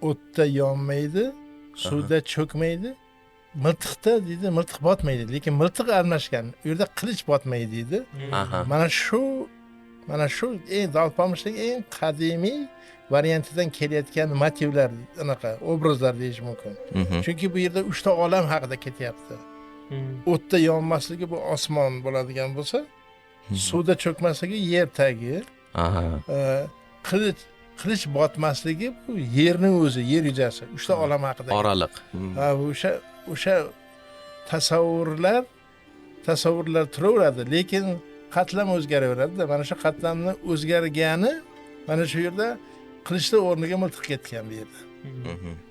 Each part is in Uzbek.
O'tda yonmaydi, suvda cho'kmaydi, miltiqda deydi, miltiq botmaydi, lekin miltiq almashgan. U yerda qilich botmaydi deydi. Mana shu eng Alpomishning eng qadimiy variantidan kelayotgan motivlar, anaqa obrazlar deyish mumkin. Chunki bu yerda uchta olam haqida ketyapti. O'tda yonmasligi bu osmon bo'ladigan bo'lsa, suvda cho'kmasligi yer tagi, qilich botmasligi bu yerning o'zi, yer yuzasi. Uchta olam haqida. Oraliq. Ha, o'sha tasavvurlar turaveradi, lekin qatlam o'zgaraveradida. Mana shu qatlamni o'zgargani, mana shu yerda qilichni o'rniga miltiq ketgan bu yerda.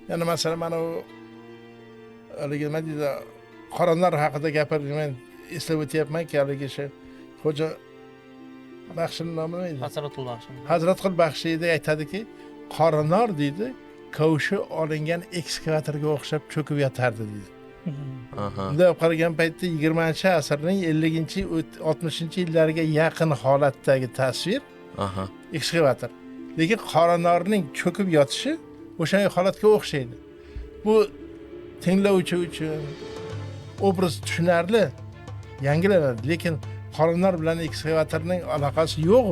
Ya'ni masalan, mana u haligi nima deydi, qoronlar haqida gapirib, men eslab o'tyapmanki, haligi shu Xo'ja baxshini nomi nima edi? Hazratul Baxshi. Hazratqul Baxshiyda aytadiki, qoranor deydi, kavushi olingan ekskavatorga o'xshab cho'kib yotardi deydi. Bunday olib qaragan paytda 20-asrning 50, 60-yillariga yaqin holatdagi tasvir ekskavator. Lekin qoranorning cho'kib yotishi o'sha holatga o'xshaydi. Bu tinglovchi uchun obraz tushunarli, yangilanadi, lekin qoranor bilan ekskavatorning aloqasi yo'q.